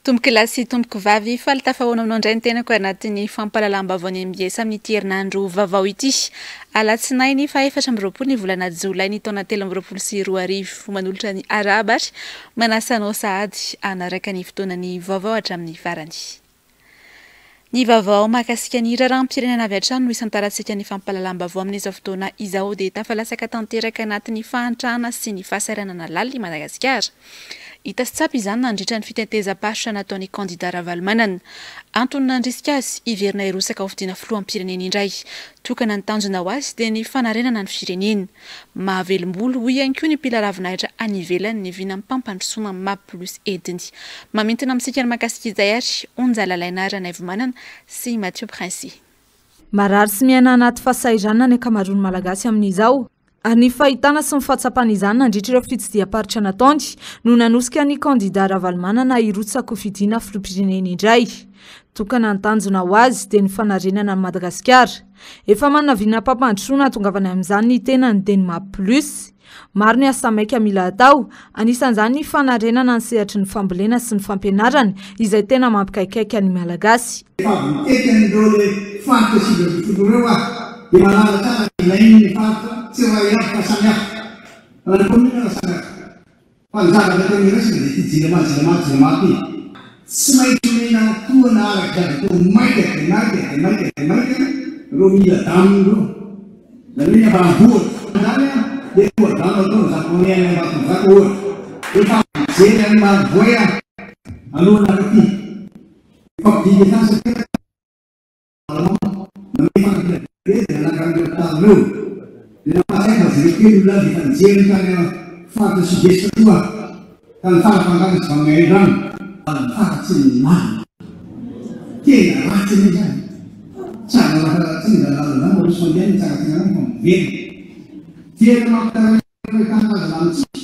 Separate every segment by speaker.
Speaker 1: Tompokolahy sy tompokovavy, faly tafahoana aminao indray ny tenako anatin'ny fampahalalam-baovaon'ny mbs amin'ity herinandro vaovao ity. Alatsinainy faha 24 ny volana jolay ny taona 2023. Manolotra ny arahaba ary manasa anao sahady hanaraka ny fotoanan'ny vaovao hatramin'ny farany. Ny vaovao mahakasika ny raharaham-pirenena avy hatrany no isantarantsika ny fampahalalam-baovao amin'izao fotoana izao dia tafalatsaka tanteraka anatin'ny fahantrana sy ny fahasahiranana lalina i Madagasikara. Hita sy tsapa izany nandritra ny fitetezam-paritra nataon'ny kandida Ravalomanana. Antony nandrisika azy hiverina hirotsaka hofidiana filoham-pirenena indray. Tokana ny tanjona ho azy dia ny fanarenana ny firenena. Mahavelom-bolo, hoy ihany koa ny mpila ravinahitra any ivelany ny vinam-pampandrosoana Map Plus entiny. Mamintina amintsika ny mahakasika izay ary Onja Lalaina Ranaivomanana sy Mathieu Princi.
Speaker 2: Marary sy miaina anaty fahasahiranana ny ankamaroan'ny Malagasy amin'izao, ary ny fahitana sy ny fahatsapana izany nandritra ireo fitsidiham-paritra nataony no nanosika ny kandida Ravalomanana hirotsaka-hofidiana filoham-pirenena indray. Tokana ny tanjona ho azy dia ny fanarenana an'i Madagasikara. Efa manana vinam-pampandrosoana hahatongavana amin'izany ny tenany dia ny Map Plus. Maro ny asa maika mila atao, anisan'izany ny fanarenana ny sehatry ny fambolena sy ny fampianarana izay tena mampikaikaika ny Malagasy.
Speaker 3: Efa avy nitety an'ireo le faritra 19 ireo aho dia mahalala tsara ny ilain'ny faritra tsirairay avy fa samy hafa na ny commune aza samy hafa. Fa ny zavatra tena iraisana dia ity jirama jirama jirama ity. Tsy maintsy omena tohana araka izay azo atao maika dia maika dia maika dia maika ireo mila daminy ireo. Izany hoe ny ambanivohitra. Izany an, dia tohadrano ataon'ny japonais any Ambatondrazaka ohatra. Efa mijery any Marovoay aho alohan'ny nakaty. Mifampidinga izany satria. Nanome fanampiana be izay nanangana ireo hopitaly ireo. Dia nampahatsiahy fa jereo kely olona azy efa nijery ny tany faritra sud-est koa tany Farafangana sy Vangaindrano. Fa tsy ny marina. Tena ratsy anie izany. Tsy azo ratsina izany lalana izany mba misy mandeha any mitsangatsangana any fa miverina. Tena mampitaraina ny fahitana azy lanintsika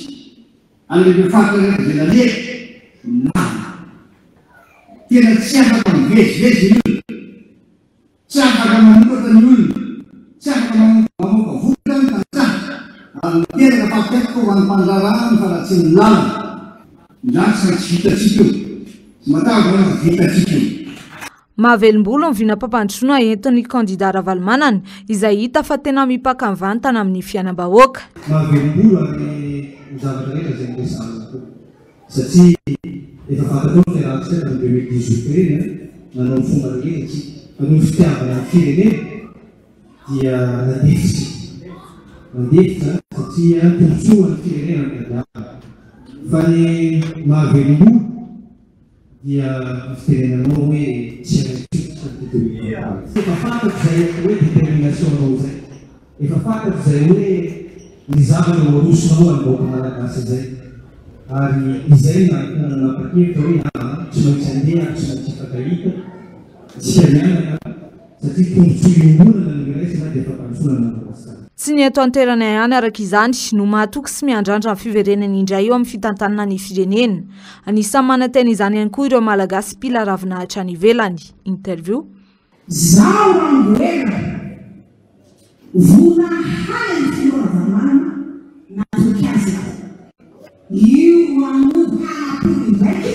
Speaker 3: any amin'ireo faritra rehetra izay naleha. Marina. Tena tsy afaka mivezivezy ny olona, tsy afaka mamokatra ny olona, tsy afaka mamoaka vokatra ny tantsaha ary miteraka fatiantoka ho an'ny mpandraharaha ny faharatsian'ny lalana. Izany tsy maintsy vitantsika io. Tsy matahotra ianao fa vitantsika io.
Speaker 2: Mahavelom-bolo ny vinam-pampandrosoana entin'ny kandida Ravalomanana, izay hita fa tena mipaka mivantana amin'ny fiainam-bahoaka.
Speaker 4: Mahavelom-bolo ary ny zavatra rehetra izay noresahana teo. Satria efa fantatrao ny fiarahantsika tamin'ny 2018 ireny an, nanao ny fomba rehetra isika, fa noho ny fitiavana ny firenena dia nandefitra isika. Nandefitra satria tombontsoa ho an'ny firenena no tadiavina. Fa ny mahavelom-bolo dia ny fitenenanao hoe tsy hanaiky tsotsotra an'ity 2023. Efa fantatro izay atao hoe détermination-nao izay. Efa fantatro izay hoe ny zavatra ho arosonao any vahoaka malagasy izay. Ary izay no nahitana nanapa-kevitra hoe aa tsy maintsy handeha ary tsy maintsy hifankahita isika mianaka satria tombontsoa iombonana no iraisana dia fampandrosoana an'i Madagasikara.
Speaker 2: Tsy ny eto an-toerana ihany araka izany no mahatoky sy miandrandra ny fiverenany indray eo amin'ny fitantanana ny firenena. Anisan'ny manantena izany ihany koa ireo Malagasy mpila ravinahitra any ivelany. Interview.
Speaker 5: Zaho Rangoela, vola hay an'i Filoha Ravalomanana natoky azy aho. Io no hanomboka hanapody indraiky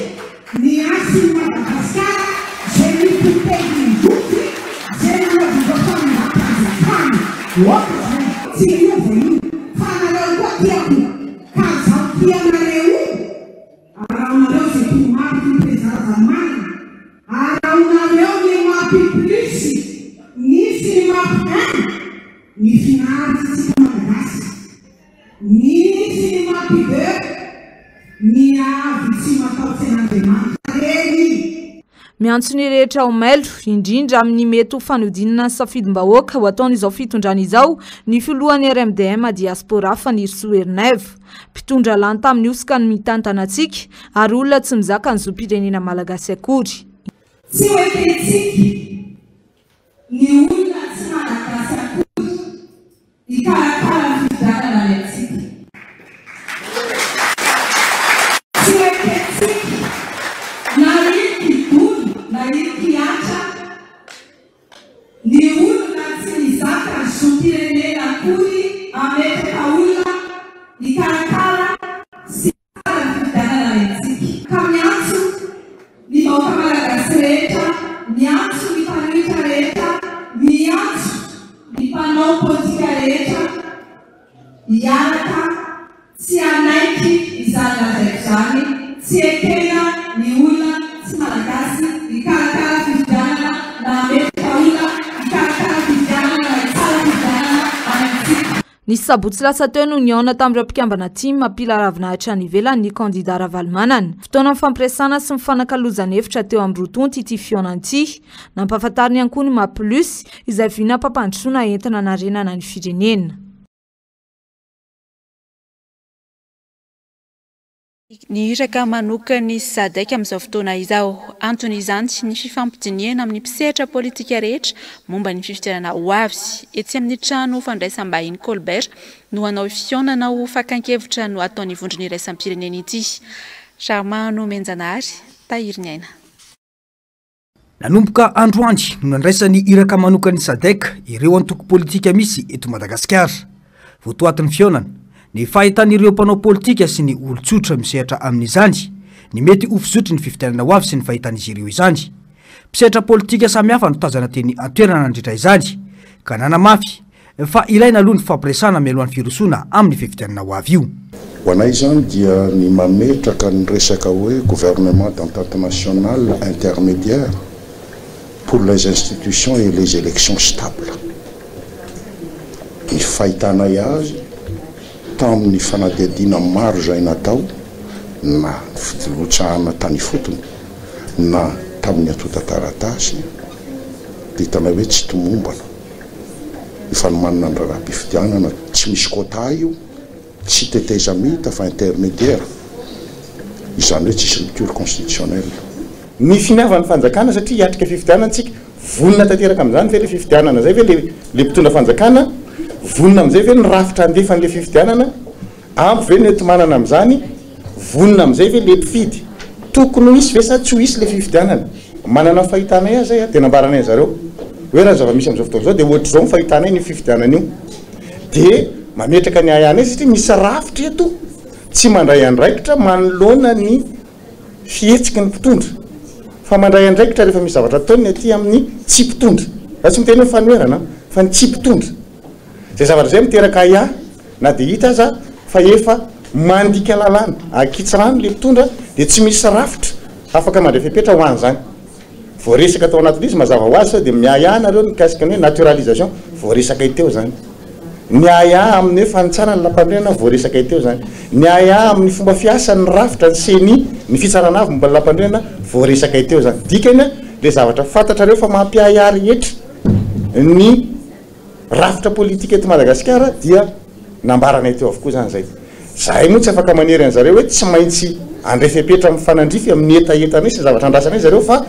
Speaker 5: ny hasin'i Madagasikara izay nopotehin'ny boky izay nanaovana fanonganam-panjakana. Ok zay, tsy hiova io fa nareo koa tiako ka zaho tia anareo io. Araonareo izay toromarika ny Président Ravalomanana, araonareo ny map plus nisy ny map un, ny finaritra tsika Malagasy, nisy ny map deux, ny avy tsy mataotse an'Andriamanitra reny.
Speaker 2: Miantso ny rehetra ho mailo, indrindra amin'ny mety ho fanodinana ny safidim-bahoaka ho ataon'izao fitondrana izao, ny filohan'ny RMDM Diaspora Fanirisoa Ernaivo. Mpitondra lany tamin'ny hosoka ny mitantana antsika ary olona tsy mizaka ny zom-pirenena malagasy akory.
Speaker 5: Tsy ho ekentsika ny olona tsy malagasy akory hikarakara ny fifidianana any amintsika. Tsy ho ekentsika na ino kidona na ino kihatra ny olona tsy mizaka ny zom-pirenena akory hametraka olona hikarakara sy hitsara ny fifidianana any amintsika. Ka miantso ny.
Speaker 6: Hiaraka tsy hanaiky izany lazaiko izany, tsy ekena ny olona tsy Malagasy hikarakara fifidianana na hametraka olona hikarakara fifidianana na hitsara fifidianana any amintsika.
Speaker 2: Ny sabotsy lasa teo no nihaona tamin'ireo mpikambana tim mpila ravinahitra any ivelany ny kandida Ravalomanana. Fotoana nifampiresahana sy nifanakalozana hevitra teo amin'ny roa tonta ity fihaonana ity. Nampahafantariny ihany koa ny Map Plus, izay vinam-pampandrosoana entina hanarenana ny firenena.
Speaker 1: Ny iraka manokan'ny Sadec amin'izao fotoana izao. Anton'izany ny fifampidinihana amin'ny mpisehatra politika rehetra momba ny fifidianana ho avy. Etsy amin'ny trano fandraisam-bahiny Colbert no hanao fihaonana ho fakan-kevitra no ataon'ny vondrona iraisam-pirenena ity. Charmant Nomenjanahary, Tahiriniaina.
Speaker 3: Nanomboka androany no nandraisan'ny iraka manokan'ny Sadec ireo antoko politika misy eto Madagasikara. Votoatin'ny fihaonana, ny fahitan'ireo mpanao politika sy ny olon-tsotra misehatra amin'izany ny mety ho fizotry ny fifidianana ho avy sy ny fahitan'izy ireo izany. Mpisehatra politika samihafa no tazana teny an-toerana nandritra izany ka nanamafy Fa ilaina aloha ny fifampiresahana mialohan'ny firosoana amin'ny fifidianana ho avy io.
Speaker 7: Ho anay izany dia ny mametraka ny resaka hoe gouvernement d'entente nationale intermédiaire pour les institutions et les élections stables. Ny fahitanay azy tamin'ny fanadihadiana maro izay natao na ny firotsahana tany ifotony na tamin'ny antontan-taratasy dia hitanay hoe tsy tomombana. Ny fanomanana ny raharaham-pifidianana, tsy misy quota io, tsy tetezamita fa intermédiaire, izany hoe tsisy rupture constitutionnelle.
Speaker 8: Ny finiavan'ny fanjakana satria hiatrika fifidianana tsika, vonona tanteraka amin'izany ve le fifidianana zay ve le le mpitondra fanjakana, vonona amin'izay ve ny rafitra handefa an'le fifidianana, Ampy ve ny enti-manana amin'izany? Vonona amin'izay ve le mpifidy? Tokony ho hisy ve sa tsy ho hisy le fifidianana? Manana ny fahitanay azy zay dia nambaranay an'zareo hoe raha ny zava-misy amin'izao fotoana izao dia ohatr'izao ny fahitanay an'io fifidianana io. Dia mametraka ny ahiahinay satria misy rafitra eto tsy mandray andraikitra manoloana ny fihetsiky ny mpitondra fa mandray andraikitra rehefa misy zavatra ataony ny aty amin'ny tsy mpitondra. Za tsy miteny hoe fanoherana fa ny tsy mpitondra. Izay zavatra izay miteraka ahiahy na dia hita aza fa efa mandika lalàna ankitsirano ilay mpitondra dia tsy misy rafitra afaka mandray fepetra ho an'izany. Voaresaka tao anatin'izy mazava ho azy sao dia miahiahy nareo mikasika ny hoe naturalisation, voaresakay teo izany. Ny ahiahy amin'ny hoe fanitsana ny lampanorenana, voaresakay teo izany. Ny ahiahy amin'ny fomba fiasan'ny rafitra, ny ceni, ny fitsarana avo momba ny lampanorenana, voaresakay teo izany. Dikany ilay zavatra fantatrareo fa mampiahiahy rehetra ny. Rafitra politika eto Madagasikara dia nambaranay teo avokoa izany izay. Izahay moa tsy afaka manery an'zareo hoe tsy maintsy handray fepetra mifanandrify amin'ny hetahetanay sy ny zavatra andrasanay zareo fa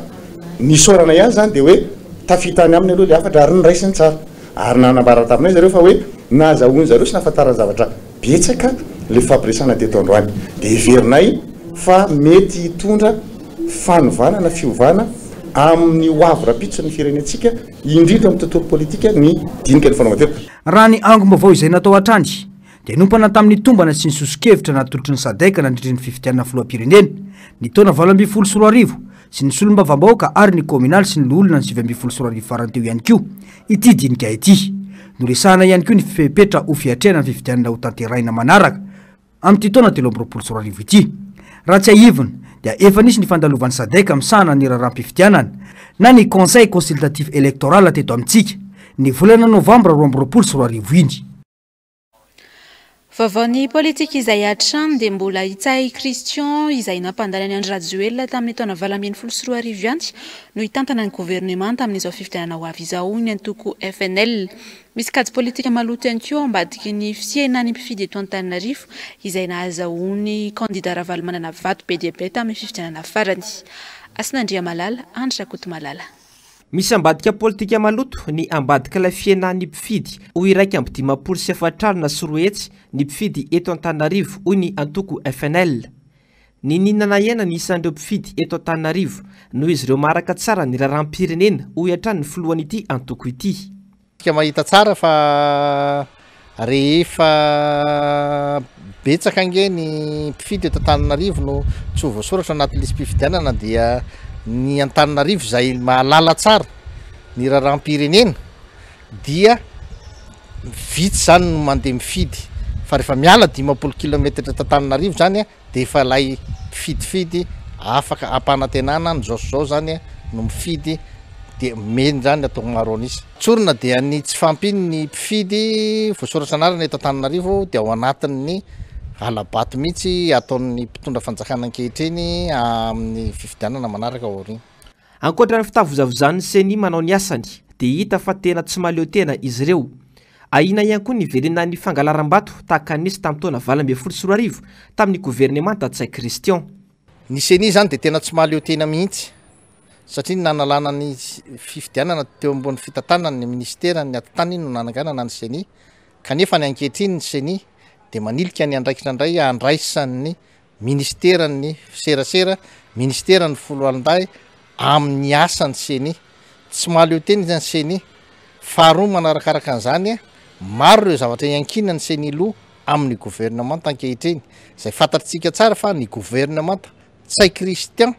Speaker 8: ny isaoranay azy izany dia hoe tafita any aminy aloha ilay hafatra ary noraisiny tsara. Ary nanambara taminay zareo fa hoe nahazahoan'zareo sy nahafantarany zavatra betsaka ilay fampiresahana teto androany. Dia heverinay fa mety hitondra fanovana na fiovana amin'ny ho avy rahampitso ny firenentsika indrindra amin'ny tontolo politika ny dinika nifanaovana teto.
Speaker 3: Raha ny angom-baovao izay natao hatrany dia nompana tamin'ny tombana sy ny soso-kevitra natolotry ny Sadec nandritry ny fifidianana filoham-pirenena ny taona 2018 sy ny solombavambahoaka ary ny kaominaly sy ny loholona ny 2019 farany teo ihany koa ity dinika ity. Noresahana ihany koa ny fepetra ho fiatrehana ny fifidianana hotanterahina manaraka amin'ity taona 2023 ity. Raha tsiahivina dia efa nisy ny fandalovan'ny Sadec misahana ny raharaham-pifidianana na ny Conseil Consultatif Electoral teto amintsika ny volana novambra 2022 iny.
Speaker 1: Vaovaon'ny politika izay hatrany dia mbola i Ntsay Christian izay nampandany an'i Andry Rajoelina tamin'ny taona 2018 ihany no hitantana ny governemanta amin'izao fifidianana ho avy izao, hoy ny antoko FNL. Misy kajy politika maloto ihany koa ao ambadiky ny fihenan'ny mpifidy eto Antananarivo izay nahazahoan'ny kandida Ravalomanana vato be dia be tamin'ny fifidianana farany. Hasina Andriamalala, Andry Rakotomalala.
Speaker 9: Misy ambadika politika maloto ny ambadik'ilay fihenan'ny mpifidy ho 251 ny mpifidy eto Antananarivo, hoy ny antoko FNL. Niniana nahena ny isan'ireo mpifidy eto Antananarivo noho izy ireo maharaka tsara ny raharaham-pirenena, hoy hatrany ny filohan'ity antoko ity.
Speaker 10: Isika mahita tsara fa rehefa betsaka ange ny mpifidy eto Antananarivo no tsy ho voasoratra anaty lisi-pifidianana dia ny Antananarivo izay mahalala tsara ny raharaham-pirenena dia vitsy izany no mandeha mifidy. Fa rehefa miala 50 kilometatra eto Antananarivo izany dia efa ilay mpifidifidy afaka ampanantenana an'izao sy izao izany no mifidy dia omeny izany atao maro an'isa. Tsorina dia ny tsy fahampian'ny mpifidy voasoratra anarana eto Antananarivo dia ao anatin'ny hala-bato mihitsy ataon'ny mpitondra fanjakana ankehitriny amin'ny fifidianana manaraka ao aoriana.
Speaker 9: Ankoatra ny fitavozavozan'ny Ceni manao ny asany dia hita fa tena tsy mahaleo tena izy ireo. Ahiana ihany koa ny hiverenan'ny fangalaram-bato tahaka ny nisy tamin'ny taona 2018 tamin'ny governemanta Ntsay Christian.
Speaker 10: Ny Ceni izany dia tena tsy mahaleo tena mihitsy satria ny nanalana ny fifidianana teo ambony fitantanany ny minisiteran'ny atitany no nananganana ny Ceni kanefa ny ankehitriny ny Ceni dia manilika ny andraikitra indray handraisan'ny Ministeran'ny serasera, Ministeran'ny foloalindahy amin'ny asan'ny Ceni. Tsy mahaleo tena izany Ceni. Faharoa manarakaraka an'izany, maro ireo zavatra iankinan'ny Ceni loha amin'ny governemanta ankehitriny, izay fantatritsika tsara fa ny governemanta Ntsay Christian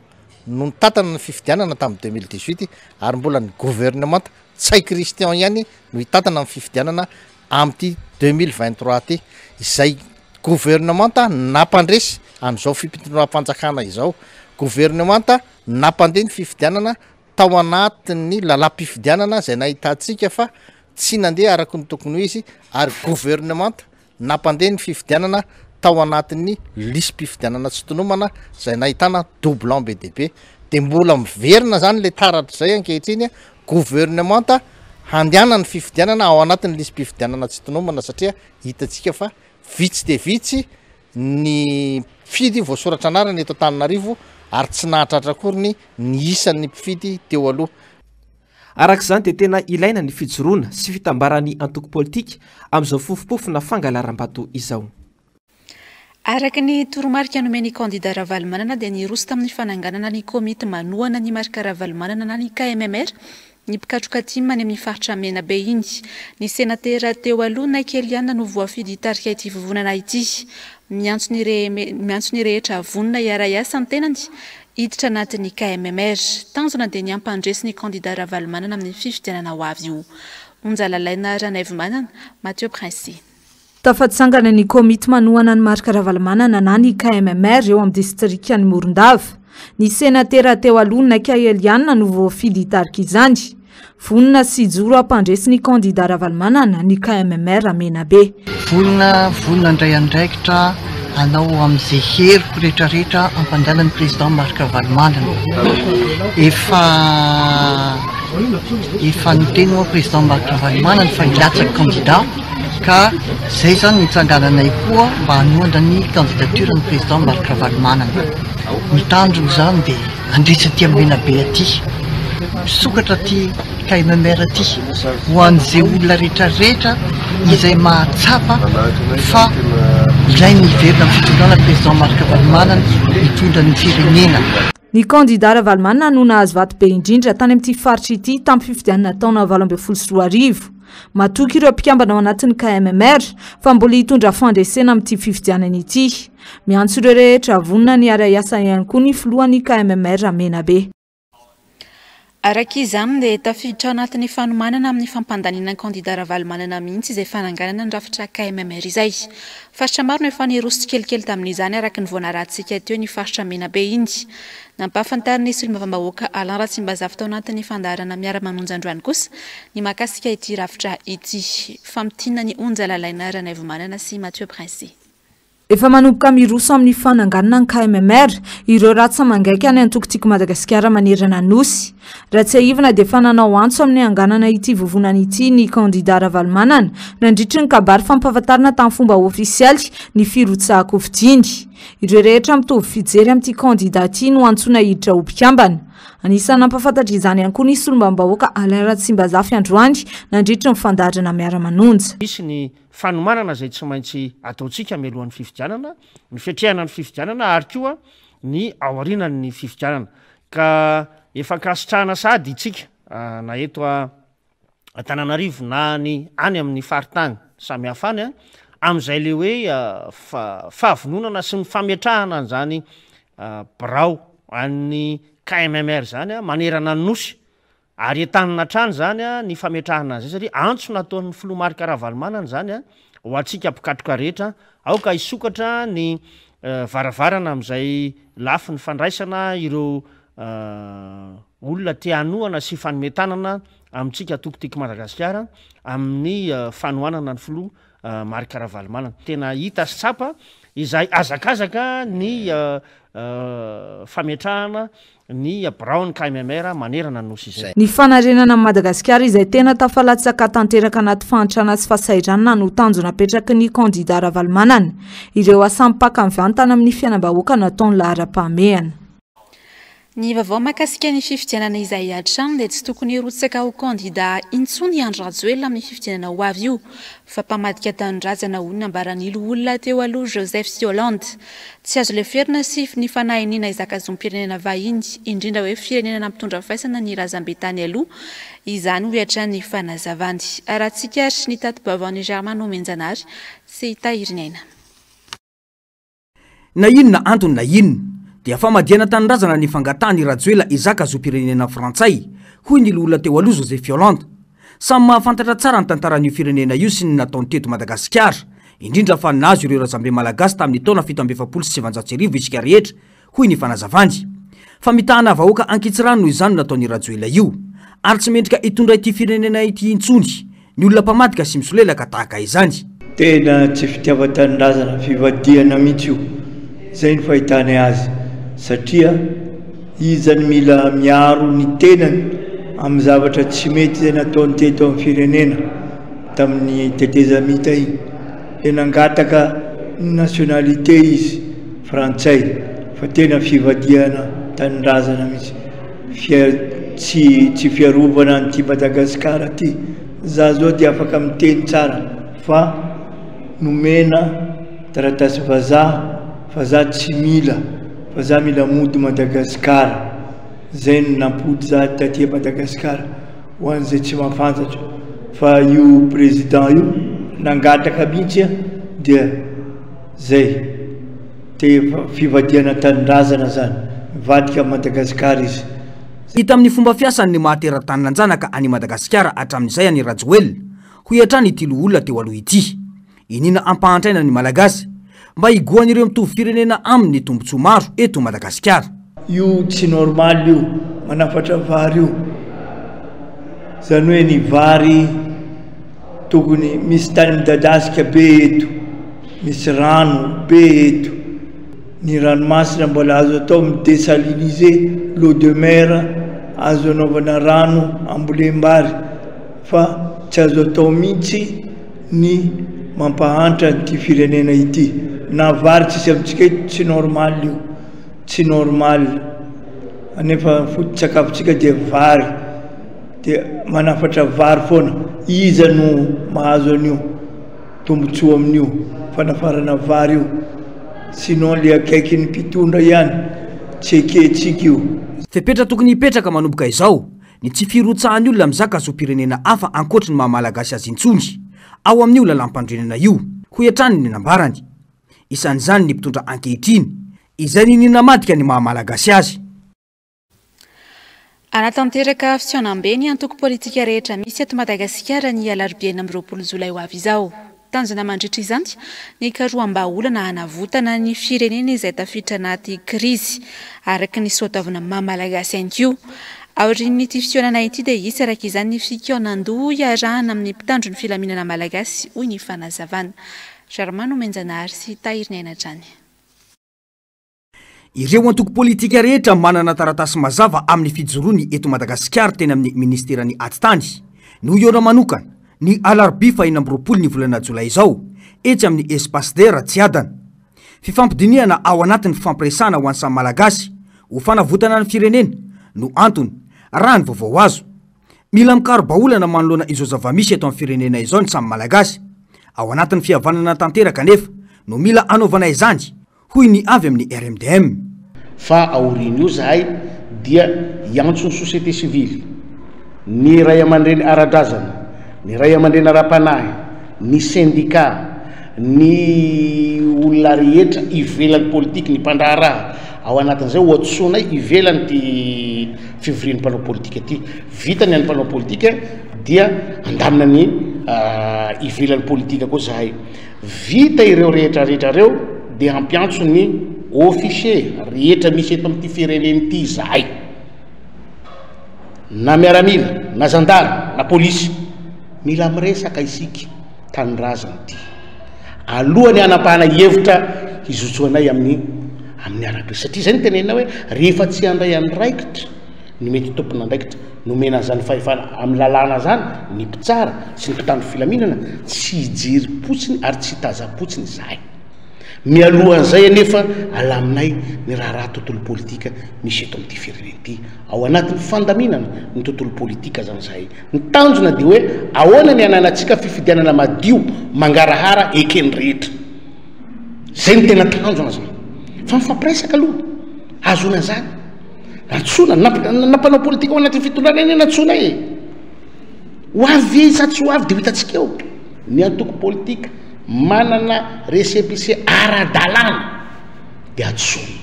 Speaker 10: no nitantana ny fifidianana tamin'ny 2018 ary mbola ny governemanta Ntsay Christian ihany no hitantana ny fifidianana amin'ity 2023 ity, izay governemanta nampandresy an'izao fitondram-panjakana izao, governemanta nampandeha ny fifidianana tao anatin'ny lalam-pifidianana izay nahitantsika fa tsy nandeha araka ny tokony ho izy ary governemanta nampandeha ny fifidianana tao anatin'ny lisi-pifidianana tsy tonomana izay nahitana doublon be dia be. Dia mbola miverina izany ilay taratra izay ankehitriny, governemanta handehanan'ny fifidianana ao anatin'ny lisi-pifidianana tsy tonomana satria hitantsika fa vitsy dia vitsy ny mpifidy voasoratra anarana eto Antananarivo ary tsy nahatratra akory ny ny isan'ny mpifidy teo aloha.
Speaker 9: Araka izany dia tena ilaina ny fijoroana sy fitambaran'ny antoko politika amin'izao fofompofona fangalaram-bato izao.
Speaker 1: Araka ny toromarika nomen'ny kandida Ravalomanana dia niroso tamin'ny fananganana ny komity manohana an'i Marc Ravalomanana na ny KMMR ny mpikatroka tim any amin'ny faritra Menabe iny. Ny senatera teo aloha Naika Eliane no voafidy hitarika ity vovonana ity. Miantso ny miantso ny rehetra vonona hiara-hiasa ny tenany hiditra anatin'ny KMMR. Tanjona dia ny hampandresy ny kandida Ravalomanana amin'ny fifidianana ho avy io. Onja Lalaina Ranaivomanana, Mathieu Princi.
Speaker 2: Tafatsangana ny komity manohana an'i Marc Ravalomanana na ny KMMR eo amin'ny distrikan'i Morondava. Ny senatera teo aloha Naika Eliane no voafidy hitarika izany. Vonona sy hijoro hampandresy ny kandida Ravalomanana ny KMMR Menabe.
Speaker 11: Vonona, vonona handray andraikitra hanao amin'izay heriko rehetrarehetra hampandala ny président Marc Ravalomanana. Efa efa niteny moa président Marc Ravalomanana fa hilatsaka candidat ka zay zany no itsangananay koa mba hanohana ny candidature ny président Marc Ravalomanana. Ny tanjona izany dia handresy aty Menabe aty, misokatra aty KMMR aty ho an'izay olona rehetra rehetra izay mahatsapa fa ilaina hiverina amin'ny fitondrana président Marc Ravalomanana hitondra ny firenena.
Speaker 2: Ny kandida Ravalomanana no nahazo vato be indrindra tany amin'ity faritra ity tamin'ny fifidianana taona 2018. Matoky ireo mpikambana ao anatin'ny KMMR fa mbola hitondra fandresena amin'ity fifidianana ity. Miantso ireo rehetra vonona ny hiara-hiasa ihany koa ny filohan'ny KMMR Menabe.
Speaker 1: Araka izany dia tafiditra ao anatin'ny fanomanana amin'ny fampandaniana ny kandida Ravalomanana mihitsy izay fananganana ny rafitra KMMR izay. Faritra maro no efa niroso tsikelikely tamin'izany araka ny vao narahantsika teo ny faritra Menabe iny. Nampahafantarin'ny solombavambahoaka Alain Ratsimbazafy tao anatin'ny fandaharana Miara-manonja androany kosa ny mahakasika ity rafitra ity. Famintinan'i Onja Lalaina Ranaivomanana sy Mathieu Princi.
Speaker 2: Efa manomboka miroso amin'ny fananganana ny KMMR ireo ratsa-mangaika any antoko Tiako Madagasikara manerana ny Nosy. Raha tsiahivina dia efa nanao antso amin'ny hanganana ity vovonana ity ny kandida Ravalomanana nandritry ny kabary fampahafantarana tamin'ny fomba ofisialy ny firotsahan-kofidiny. Ireo rehetra mitovy fijery amin'ity kandida ity no antsoina hiditra ho mpikambana. Anisan'ny nampahafantatra izany ihany koa ny solombavambahoaka Alain Ratsimbazafy androany nandritry ny fandaharana Miara-manonja.
Speaker 12: Misy ny fanomanana izay tsy maintsy ataontsika mialohan'ny fifidianana, ny fiatrehana ny fifidianana ary koa ny aorianan'ny fifidianana. Ka efa ankasitrahana sahady itsika na eto Antananarivo na ny any amin'ny faritany samihafa any amin'izay le hoe fahavononana sy ny fametrahana an'izany birao an'ny KMMR izany manerana ny Nosy. Ary entanina hatrany izany ny fametrahana an'izay satria antso nataon'ny filoha Marc Ravalomanana izany ho antsika mpikatroka rehetra, aoka hisokatra ny varavarana amin'izay lafiny fandraisana ireo olona te hanohana sy hifanome tanana amintsika antoko Tiako Madagasikara amin'ny fanohanana ny filoha Marc Ravalomanana. Tena hita sy tsapa izay hazakazaka ny fametrahana ny biraon'ny KMMR manerana ny Nosy izay.
Speaker 2: Ny fanarenana an'i Madagasikara izay tena tafalatsaka tanteraka anaty fahantrana sy fahasahiranana no tanjona apetraky ny kandida Ravalomanana. Ireo asa mipaka mivantana amin'ny fiainam-bahoaka no ataony laharam-pahamehana.
Speaker 1: Ny vaovao mahakasika ny fifidianana izay hatrany dia tsy tokony hirotsaka ho kandida intsony i Andry Rajoelina amin'ny fifidianana ho avy io fa mpamadika tanindrazana hoy ny nambaran'ny loholona teo aloha Joseph sy Hollande. Tsy azo leferina sy ny fanahy iniana hizaka zom-pirenena vahiny, indrindra hoe firenena nampitondra faisana ny razambe tany aloha izany hoy hatrany ny fanazavany. Arahantsika ary ny tati-baovaon'i Germain Nomenjanahary sy Tahiriniaina.
Speaker 13: Na inona antony na inona, dia famadihana tanindrazana ny fangatahan' i Rajoelina hizaka zom-pirenena frantsay, hoy ny loholona teo aloha Joseph Hollande. Samy mahafantatra tsara ny tantaran'io firenena io sy ny nataony teto Madagasikara, indrindra fa nahazo ireo razambe malagasy tamin'ny taona 1947 isika rehetra, hoy ny fanazavany. Famitahana vahoaka ankitsirano noho izany no nataon'i Rajoelina io. Ary tsy mendrika hitondra ity firenena ity intsony ny olona mpamadika sy misolelaka tahaka izany.
Speaker 14: Tena tsy fitiavan-tanindrazana, fivadihana mihitsy io, zay ny fahitanay azy, satria iza no mila miaro ny tenany amin'ny zavatra tsy mety izay nataony teto amin'ny firenena tamin'ny tetezamita iny, dia nangataka ny nationalité izy frantsay fa tena fivadihana tanindrazana mihitsy, fia tsy tsy fiarovana an'ity Madagasikara ty, za zao dia afaka miteny tsara fa nomena taratasy vazaha fa za tsy mila fa za mila mody Madagasikara, zay no nampody za taty Madagasikara ho an'izay tsy mahafantatra fa io président io nangataka mihitsy dia zay te fivadihana tanindrazana zany mivadika Madagasikara izy.
Speaker 13: Hita amin'ny fomba fiasany ny maha teratany nanjanaka an'i Madagasikara hatramin'izay an'i Rajoelina, hoy hatrany ity loholona teo aloha ity. Iniana ampahantraina ny Malagasy mba higohan'ireo mitovy firenena aminy ny tombontsoa maro eto Madagasikara.
Speaker 14: Io tsy normal io manafatra vary io, zany hoe ny vary tokony misy tany midadasika be eto, misy rano be eto, ny ranomasina mbola azo atao mi desaliniser l'eau de mer azo anaovana rano ambolem-bary fa tsy azo atao mihitsy ny mampahantra an'ity firenena ity, na vary tsisy amintsika eto tsy normal io, tsy normal, nefa foto-tsakafontsika dia vary, dia manafatra vary foana, iza no mahazo an'io tombotsoa amin'io fanafarana vary io, sinon le akaikin'ny mpitondra ihany, tsy ekentsika io.
Speaker 13: Fepetra tokony hipetraka manomboka izao ny tsy firotsahan'ny olona mizaka zom-pirenena hafa ankoatry ny maha Malagasy azy intsony ao amin'io lalàmpanorenana io, hoy hatrany ny nambarany. Isan'izany ny mpitondra ankehitriny, izay ninia namadika ny maha Malagasy azy.
Speaker 1: Hanatanteraka fihaonambe ny antoko politika rehetra misy eto Madagasikara ny alarobia 26 jolay ho avy izao. Tanjona mandritra izany ny hikaroham-bahaolana hanavotana ny firenena izay tafiditra anaty krizy, araka ny soatoavina maha Malagasy ihany koa. Aorian'ity fihaonana ity dia hisy araka izany ny fikaonandoha iarahana amin'ny mpitandro ny filaminana malagasy, hoy ny fanazavana. Germain Nomenjanahary sy Tahiriniaina hatrany.
Speaker 13: Ireo antoko politika rehetra manana taratasy mazava amin'ny fijoroany eto Madagasikara teny amin'ny ministeran'ny Atitany no hihaona manokana ny alarobia faha 26 ny volana jolay izao etsy amin'ny Espace d'air Tsiadana. Fifampidinihana ao anatin'ny fifampiresahana ho an'ny samy Malagasy ho fanavotana ny firenena no antony, raha ny vaovao azo. Mila mikaro-bahaolana manoloana izao zava-misy eto amin'ny firenena izao ny samy Malagasy. Ao anatin'ny fihavanana tanteraka anefa no mila anaovana izany, hoy ny avy amin'ny RMDM.
Speaker 8: Fa aorian'io zahay dia hiantso ny société civile, ny ray aman-dreny ara-drazana, ny ray aman-dreny ara-panahy, ny sendika, ny olona rehetra ivelan'ny politique, ny mpandraharaha, ao anatin'izay ho antsoinay ivelan'ity. fivorian'ny mpanao politika ity. Vita ny an'ny mpanao politika dia handamina ny ivelan'ny politika koa zahay. Vita ireo rehetra rehetra ireo dia hampiantso ny officier rehetra misy eto amin'ity firenena ity izahay. Na miaramila, na zandary, na polisy. Mila miresaka isika, tanindrazana ity. Alohan'ny hanapahana hevitra hizotsoanay amin'ny amin'ny arabe. Satria izay no tenenina hoe rehefa tsy handray andraikitra ny mety tompon'andraikitra nomena an'izany fahefana amin'ny lalàna izany ny mpitsara sy ny mpitandro filaminana, tsy hijery-potsiny ary tsy hitazam-potsiny izahay. Mialohan'izay anefa alaminay ny raharaha tontolo politika misy eto amin'ity firenena ity. Ao anatin'ny fandaminana ny tontolo politika izany izahay. Ny tanjona dia hoe ahoana ny hananantsika fifidianana madio, mangarahara, eken'ny rehetra. Izay no tena tanjona izany. Fa mifampiresaka aloha, ahazoana an'izany. Nantsoina, na mpanao politika ao anatin'ny fitondrana anie nantsoina e. Ho avy ve sa tsy ho avy dia ho hitantsika eo. Ny antoko politika manana récépissé ara-dalàna dia antsoina.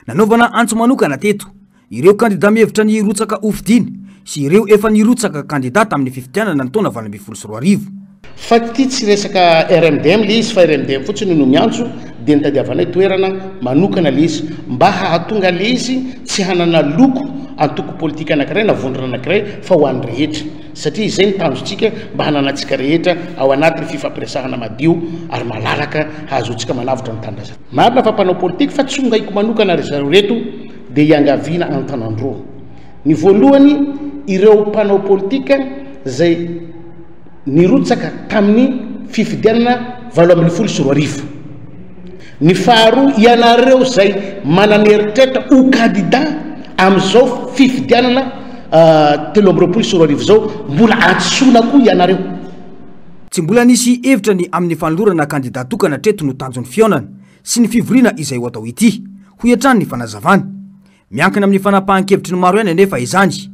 Speaker 13: Nanaovana antso manokana teto ireo kandida mihevitra ny hirotsaka hofidiana sy ireo efa nirotsaka kandida tamin'ny fifidianana ny taona 2018.
Speaker 8: Fa ity tsy resaka RMDM le izy fa RMDM fotsiny no miantso dia nitadiavanay toerana manokana le izy mba hahatonga le izy tsy hanana loko antoko politika anakiray na vondrona anakiray fa ho an'ny rehetra satria izay ny tanjontsika mba hananantsika rehetra ao anatin'ny fifampiresahana madio ary malalaka hahazoantsika manavotra ny tanindrazana. Marina fa mpanao politika fa tsy ongahiko manokana ry zareo reto dia iangaviana antanandroa. Ny voalohany ireo mpanao politika izay nirotsaka tamin'ny fifidianana 2018. Ny faharoa ianareo izay manan'eritreritra ho kandida amin'izao fifidianana 2023 izao mbola antsoina koa ianareo.
Speaker 13: Tsy mbola nisy hevitra ny amin'ny fanolorana kandida tokana hatreto no tanjon'ny fihaonana sy ny fivoriana izay ho atao ity, hoy hatrany ny fanazavana. Miankina amin'ny fanapahan-kevitry ny maro ihany anefa izany,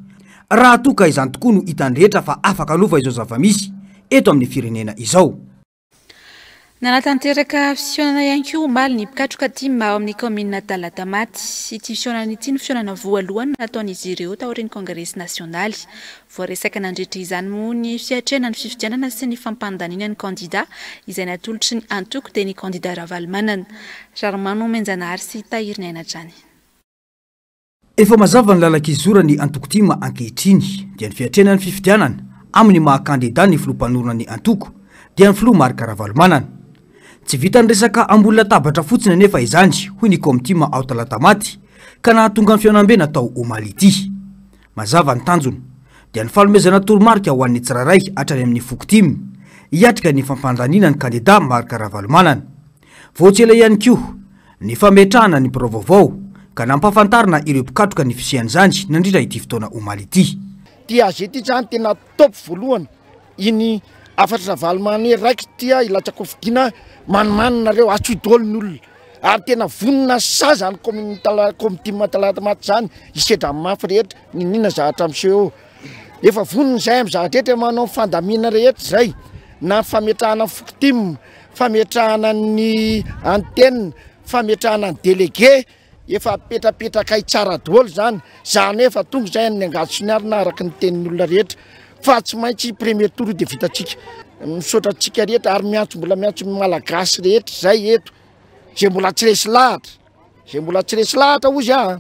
Speaker 13: raha toa ka izany tokoa no hitan'ny rehetra fa afaka hanova izao zava-misy eto amin'ny firenena izao.
Speaker 1: Nanatanteraka fihaonana ihany koa omaly ny mpikatroka tim ao amin'ny kaominina Talatamaty. Ity fihaonana ity no fihaonana voalohany nataon'izy ireo taorian'ny kongresy nasionaly. Voaresaka nandritra izany moa ny fiatrehana ny fifidianana sy ny fampandaniana ny kandida izay natolotry ny antoko dia ny kandida Ravalomanana. Rarimano Omenjanahary sy Tahiriniaina hatrany.
Speaker 13: Efa mazava ny lalan-kizoran'ny antoko tim ankehitriny dia ny fiatrehana ny fifidianana amin'ny maha kandida ny filoha mpanorina ny antoko dia ny filoha Marc Ravalomanana. Tsy vitan'ny resaka ambony latabatra fotsiny anefa izany hoy ny Komtim ao Talatamaty ka nahatonga ny fihaonambe natao omaly ity. Mazava ny tanjona, dia ny fanomezana toromarika ho an'ny tsirairay hatrany amin'ny foko tim, hiatrika ny fampandaniana ny kandida Marc Ravalomanana. Vao tsy ela ihany koa ny fametrahana ny birao vaovao, ka nampahafantarina ireo mpikatroka ny fisian'izany nandritra ity fotoana omaly ity.
Speaker 15: Ty AG ty zany tena top voalohany iny hafatry Ravalomanana hoe raikitra ty a hilatsakofidina manimanina nareo atsoy daholo ny olona ary tena vonona sa zany commune tala commune Talatamaty zany hisedra ny mafy rehetra niniana zavatra miseho eo efa vonona izay amin'ny zavatra rehetra manao fandamina rehetra zay na fametrahana fokotim fametrahana ny antenne fametrahana ny délégué Efa apetrapetrakay tsara daholo izany, zany hoe efa tonga izay ny angady sy ny arina araka ny tenin'ny olona rehetra fa tsy maintsy premier tour io dia vitantsika. Misaotra antsika rehetra ary miantso mbola miantso ny malagasy rehetra izay eto izay mbola tsy resy lahatra, izay mbola tsy resy lahatra hozy aho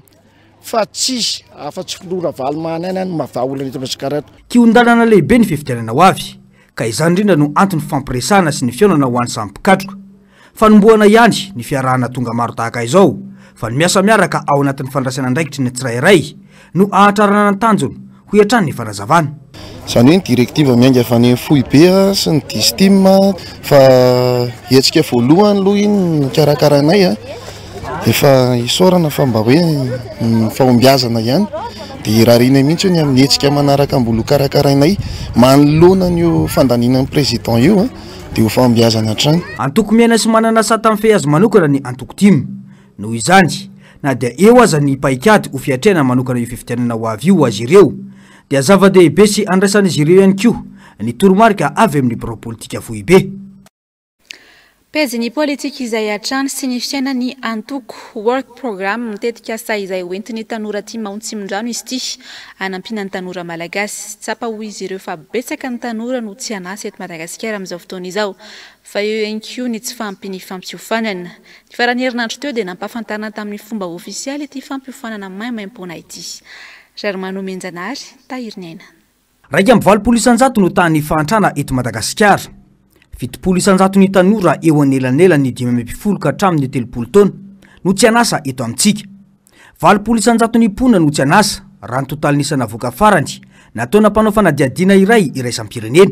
Speaker 15: fa tsisy afa-tsy filoha Ravalomanana no mahavaha olana eto Madagasikara eto.
Speaker 13: Kihon-dalana lehibe ny fifidianana ho avy, ka izany indrindra no antony fifampiresahana sy ny fihaonana ho an'ny samy mpikatroka. Fanombohana ihany ny fiarahana tonga maro tahaka izao, fa ny miasa miaraka ao anatin'ny fandraisana andraikitry ny tsirairay no ahatrarana ny tanjona, hoy hatrany ny fanazavana.
Speaker 16: Izany hoe ny directive miainga avy any amin'ny foibe sy ny distim fa hetsika voalohany aloha iny nikarakarainay, efa isaorana fa mba hoe fahombiazana ihany dia irarianay mihitsy hoe ny amin'ny hetsika manaraka mbola ho karakarainay manoloana an'io fandaniana ny président io. dia ho fahombiazana hatrany.
Speaker 13: Antoko miaina sy manana sata mifehy azy manokana ny antoko tim. Noho izany, na dia eo aza ny paikady ho fiatrehana manokana io fifidianana ho avy io ho azy ireo, dia zava-dehibe sy andraisan'izy ireo ihany koa ny toromarika avy amin'ny birao politika foibe.
Speaker 1: Pejin'ny politika izay hatrany sy ny fiainan'ny antoko Work Program tetikasa izay hoentin'ny tanora tim ao Tsimondrano izy ity hanampiana ny tanora malagasy. Tsapa hoy izy ireo fa betsaka ny tanora no tsy an'asa eto Madagasikara amin'izao fotoana izao fa eo ihany koa ny tsy fahampian'ny fampiofanana. Ny faran'ny herinandro teo dia nampahafantarina tamin'ny fomba ofisialy ity fampiofanana maimaimpoana ity. Rarimanomenjanahary, Tahiriniaina.
Speaker 13: 81% no tahan'ny fahantrana eto Madagasikara. 70 isan-jaton'ny tanora eo anelanelan'ny 15 ka hatramin'ny 30 taona no tsy an'asa eto amintsika. 80 isan-jaton'ny mponina no tsy an'asa, raha ny totalin'isa navoaka farany nataona mpanao fanadihadiana iray iraisam-pirenena.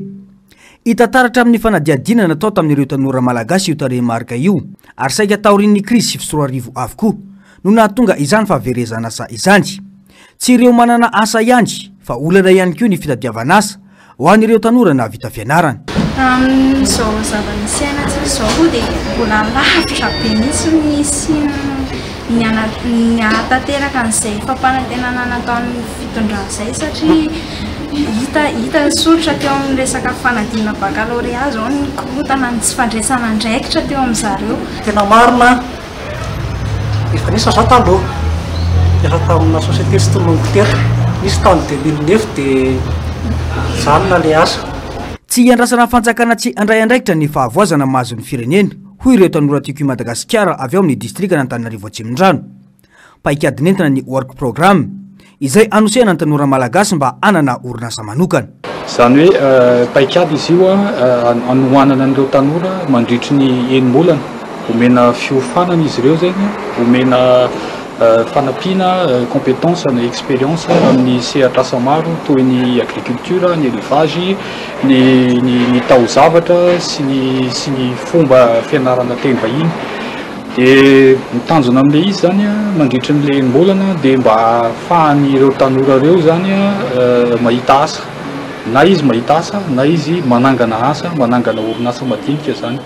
Speaker 13: Hita taratra amin'ny fanadihadiana natao tamin'ireo tanora malagasy io tarehimarika io ary saika taorian'ny krizy 2009 avokoa no nahatonga izany fahaverezan'asa izany. Tsy ireo manana asa ihany fa olana ihany koa ny fitadiavana asa ho an'ireo tanora nahavita fianarana.
Speaker 17: Amin'izao zava-misy iainantsika izao aloha dia mbola lavitra be mihitsy ny hisian'ny ny hahatanteraka an'izay fampanantenana nataon'ny fitondrana izay satria hita hita soritra teo amin'ny resaka fanadinana bakalorea izao ny korontana ny tsy fandraisana andraikitra teo amin-dry zareo.
Speaker 18: Tena marina Efa nisy aho taloha, niasa tamina société tsy tononiko teto, nisy tamin'ny 2009 dia nijanona ilay asa.
Speaker 13: Tsy iandrasana fanjakana tsy handray andraikitra ny fahavoazana mahazo ny firenena, hoy ireo tanora Tiako i Madagasikara avy ao amin'ny distrikan'Antananarivo Atsimondrano. Paikady nentina ny Work Program, izay hanosehana ny tanora malagasy mba hanana orinasa manokana.
Speaker 19: Izany hoe paikady izy io hanohanana an'ireo tanora mandritry ny enim-bolana. Omena fiofanana izy ireo izany, omena fanampiana, compétence na expérience amin'ny sehatr'asa maro toy ny agriculture, ny élevage, ny ny taozavatra sy ny sy ny fomba fianarana teny vahiny. Dia ny tanjona amin'ilay izy izany mandritry ny enim-bolana dia mba ahafahan'ireo tanora ireo izany mahita asa, na izy mahita asa na izy manangana asa, manangana orinasa madinika izany.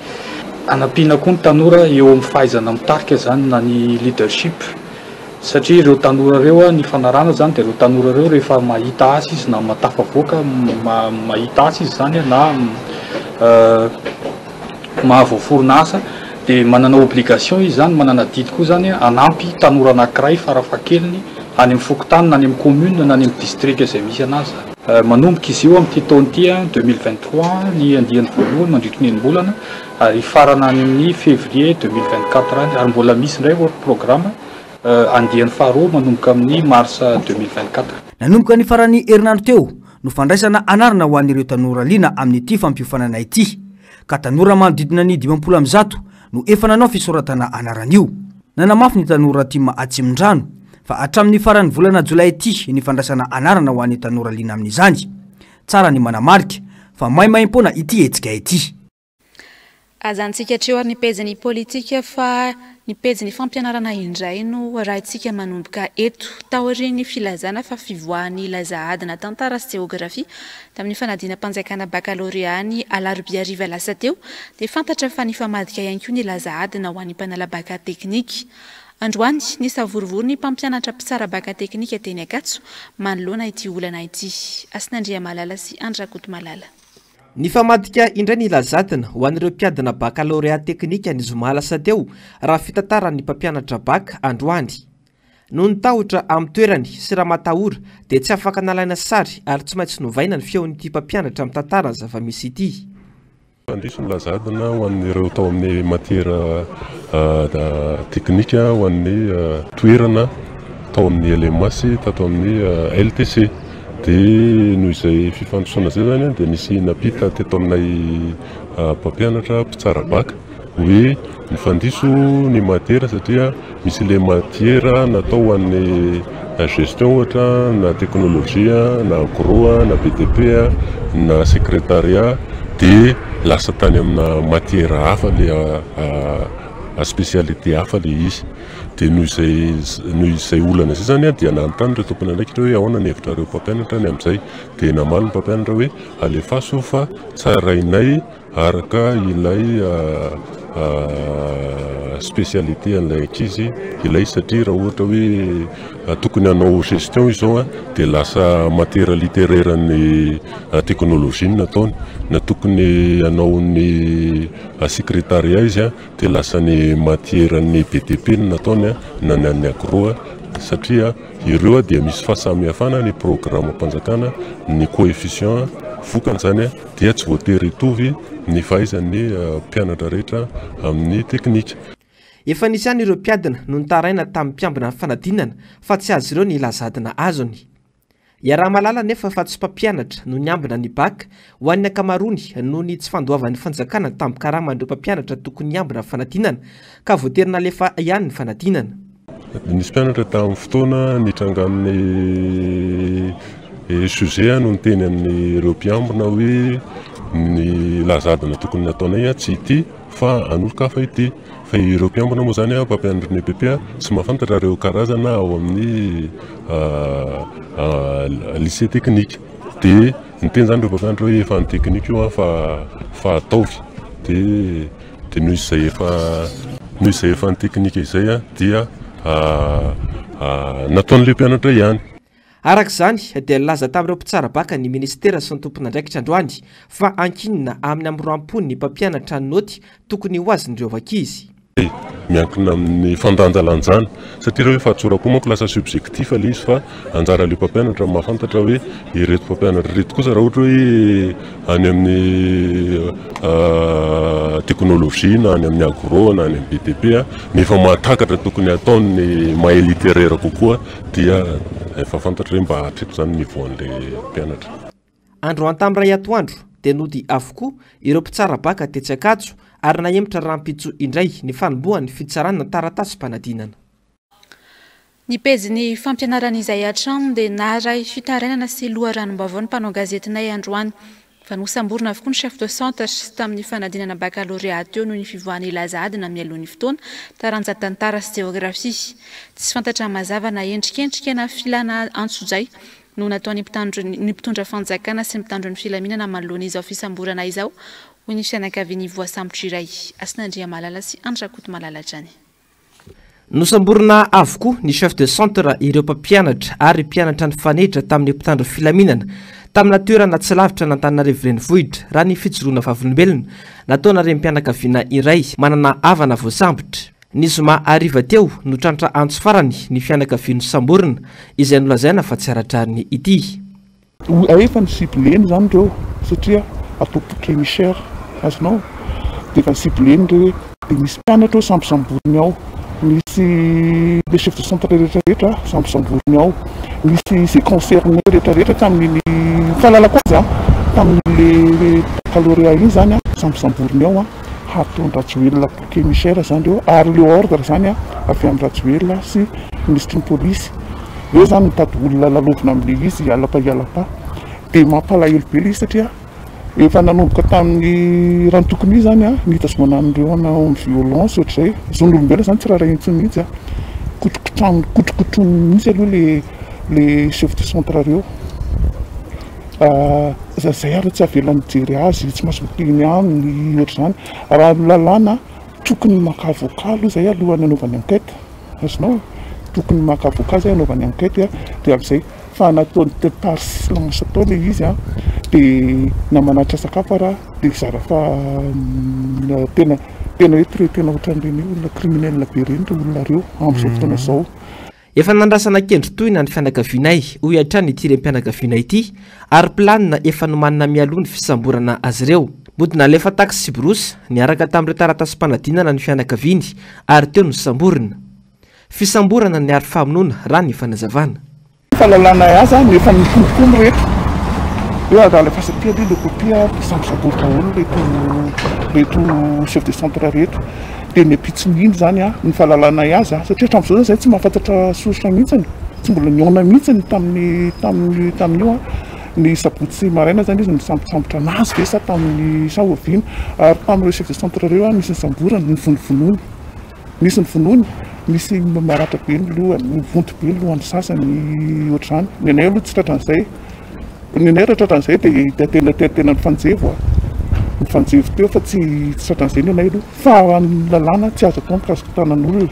Speaker 19: Hanampiana koa ny tanora eo amin'ny fahaizana mitarika izany na ny leadership satria ireo tanora ireo, ny fanarahana izany dia ireo tanora ireo rehefa mahita asa izy na tafavoaka mahita asa izy izany na mahavoaforona asa dia manana obligation izy izany, manana adidy koa izany hanampy tanora anankiray farafahakeliny any amin'ny fokontany na any amin'ny commune na any amin'ny district izay misy anazy izany. Manomboka izy io amin'ity taona ity, 2023, ny andiany voalohany mandritry ny enim-bolana ary hifarana any amin'ny février 2024 any ary mbola misy indray work programme andiany faharoa manomboka amin'ny mars 2024.
Speaker 13: Nanomboka ny faran'ny herinandro teo no fandraisana anarana ho an'ireo tanora liana amin'ity fampiofanana ity, ka tanora manodidina ny 150 no efa nanao fisoratana anarana io. Nanamafy ny tanora tim Atsimondrano fa hatramin'ny faran'ny volana jolay ity ny fandraisana anarana ho an'ny tanora liana amin'izany. Tsara ny manamarika fa maimaimpoana ity hetsika ity.
Speaker 1: Azantsika hatreo ary ny pejin'ny politika fa ny pejin'ny fampianarana indray no arahintsika manomboka eto. Taorian'ny filazana fa fivoahan'ny laza adina tantara sy jeografia tamin'ny fanadinam-panjakana bakalorea ny alarobia hariva lasa teo dia fantatra fa nifamadika ihany koa ny laza adina ho an'ny mpanala baka teknika. Androany, nisavorovoro ny mpampianatra mpitsara baka teknika teny Ankatso manoloana ity olana ity. Hasinandriamalala sy Andry Rakotomalala.
Speaker 9: Nifamadika indray ny lazadina ho an'ireo mpiadina bakalorea teknika ny zoma lasa teo, raha fitantaran'ny mpampianatra baka androany. Noho ny tahotra amin'ny toerany sy ramatahora dia tsy afaka nalaina sary ary tsy maintsy novaina ny feon'ity mpampianatra mitantara ny zava-misy ity.
Speaker 20: Nandriso ny lazadina ho an'ireo tao amin'ny matière teknika ho an'ny toerana tao amin'ny LMA sy tato amin'ny LTC. Dia noho izay fifandisoana izay izany dia nisy nampita teto aminay mpampianatra mpitsara baka hoe mifandiso ny matière satria misy ilay matière natao ho an'ny gestion ohatra na teknolojia na agro na BTP na secrétariat dia lasa tany amina matière hafa ilay spécialité hafa ilay izy. Dia noho izay noho izay olana izay izany dia nanontany ireo tompon'andraikitra hoe ahoana ny hevitrareo mpampianatra ny amin'izay. Dia namaly ny mpampianatra hoe alefaso fa tsarainay araka ilay spécialité an'ilay ankizy ilay izy satria raha ohatra hoe tokony hanao gestion izy izao dia lasa matière littéraire ny technologie no nataony na tokony hanao ny. secrétariat izy dia lasa ny matière ny BTP no nataony na ny an'ny agro satria ireo dia misy fahasamihafana ny programam-panjakana, ny coefficient vokany izany dia tsy voatery hitovy ny fahaizan'ny mpianatra rehetra amin'ny teknika.
Speaker 9: Efa nisy ihany ireo mpiadina no nitaraina tamin'ny mpiambina ny fanadinana fa tsy azy ireo ny laza adina azony. Iaraha-mahalala anefa fa tsy mpampianatra no niambina ny Bacc ho an'ny ankamaroany noho ny tsy fandoavan'ny fanjakana ny tambin-karaman'ireo mpampianatra tokony hiambina ny fanadinana ka voatery nalefa ihany ny fanadinana.
Speaker 20: Nisy mpianatra tamin'ny fotoana nitrangan'ny sujet no niteny amin'ireo mpiambina hoe ny laza adina tokony nataonay tsy ity fa an'olon-kafa ity. Fa ireo mpiambina moa izany mpampianatry ny EPP tsy mahafantatra ireo karazana ao amin'ny lycée technique. Dia niteny izany ireo mpampianatra hoe efa ny technique io fa fa ataovy. Dia dia noho izay efa noho izay efa ny technique izay dia nataon'ilay mpianatra ihany.
Speaker 9: Araka izany dia nilaza tamin'ireo mpitsara baka ny minisitera sy ny tompon'andraikitra androany fa ankinina amin'ny hamoram-pony ny mpampianatra ny naoty tokony ho azon'ireo ankizy.
Speaker 20: Miankina amin'ny fandanjalanjana satria raha hoe fahatsoram-po manko lasa subjectif ilay izy fa anjaran'ilay mpampianatra no mahafantatra hoe ireto mpampianatra ireto kosa raha ohatra hoe any amin'ny teknolojia na any amin'ny agro na any amin'ny BTP nefa mahatakatra tokony hataony mahay littéraire kokoa Dia efa fantatro hoe mba hatreto izany ny niveau an'ilay mpianatra.
Speaker 9: Androany tamin'ny iray atoandro dia nody avokoa ireo mpitsara baka tetsy Ankatso ary nahemotra rahampitso indray ny fanombohan'ny fitsarana taratasim-panadinana.
Speaker 1: Ny pejin'ny fampianarana izay hatrany dia naharay fitarainana sy loharanom-baovao ny mpanao gazetinay androany. Fa nosamborina avokoa ny chef de centre tamin'ny fanadinana bakalorea teo noho ny fivoahan'ny laza adina mialoha ny fotoana, taranja tantara sy jeografia. Tsy fantatra mazava na endrikendrika na filana antsojay no nataon'ny mpitandro ny mpitondra fanjakana sy ny mpitandro ny filaminana manoloana izao fisamborana izao, hoy ny fianakavian'ny voasambotra iray. Hasina Andriamalala sy Andry Rakotomalala hatrany.
Speaker 9: Nosamborina avokoa ny chef de centre, ireo mpampianatra ary mpianatra nifanehitra tamin'ny mpitandro filaminana tamina toerana tsy lavitra an'Antananarivo Renivohitra, raha ny fijoroana vavolombelona nataona renim-pianakaviana iray manana havana voasambotra. Ny zoma hariva teo no tratra antso farany ny fianakaviany nosamborina, izay nolazaina fa tsy ara-drariny ity.
Speaker 21: Efa ni-ciblena izany ireo satria atao bouc émissaire, azonao? Dia efa ni-ciblena ireo hoe dia misy mpianatra ao sambosamboriny ao, misy le chef de centre rehetra rehetra sambosamboriny ao, misy izay concerné rehetra rehetra tamin'iny fahalalako azy an, tamin'iny le baccalauréat iny izany an, sambosamboriny ao an, hataon-dRajoelina bouc émissaire izany ireo ary le ordre izany an avy amin-dRajoelina sy minisitry ny polisy. Eo zany mitady olona lalaovina amin'ilay izy hiala pa hiala pa. Dia mampalahelo be ilay izy satria efa nanomboka tamin'ny raha ny tokony ho izy zany an, ny hitazomana an'ireo hanao ny violence ohatr'izay. Zon'olombelona zany tsy raharahiany intsony mihitsy an. Kotrokotrano kotrokotroiny mihitsy aloha ilay ilay chef de centre ireo. Zay ary tsy avela mijery azy, tsy mahazo miteny aminy ohatr'izany. Raha ny lalàna tokony maka avocat aloha zay alohan'ny hanaovany enquête. Azonao? Tokony maka avocat zay anaovany enquête dia amin'izay fa nataony teo par silence tao le izy an, dia na manatitra sakafo ara dia zara fa tena tena hoe traiter-na ohatran'ireny olona criminel be ireny ireo olona ireo amin'izao fotoana izao.
Speaker 9: Efa nandrasana kendry tohina ny fianakavianay, hoy hatrany ity renim-pianakaviana ity, ary planina efa nomanina mialoha ny fisamborana azy ireo. Mody nalefa taxi-brousse niaraka tamin'ireo taratasim-panadinana ny fianakaviany ary teo no samborina. Fisamborana niaro famonoana raha ny fanazavana.
Speaker 21: Fahalalana azy no efa mikombokombo reto hoe alefaso aty aloha le copie dia sambosambory daholo reto reto chef de centre reto dia ny ampitson'iny zany an ny fahalalanay azy an satria hatramin'izao zany zay tsy mahafantatra source mihitsiny tsy mbola nihaona mihitsiny tamin'ny tamin'ny tamin'io an ny sabotsy maraina zany izy nisambosambotra anazy ve sa tamin'ny sa oviana ary tamin'ireo chef de centre ireo an nisy nisamborana novonovonoina nisy novonoina nisy maratra be ny lohany mivonto be ny lohan'ny sasany ohatr'izany ny anay aloha tsy tratran'izay ny anay raha tratran'izay dia tena tena nifanjevo a nifanjevo teo fa tsy tsy tratran'izay ny anay aloha fa raha ny lalàna tsy azo atao mikasika tanan'olona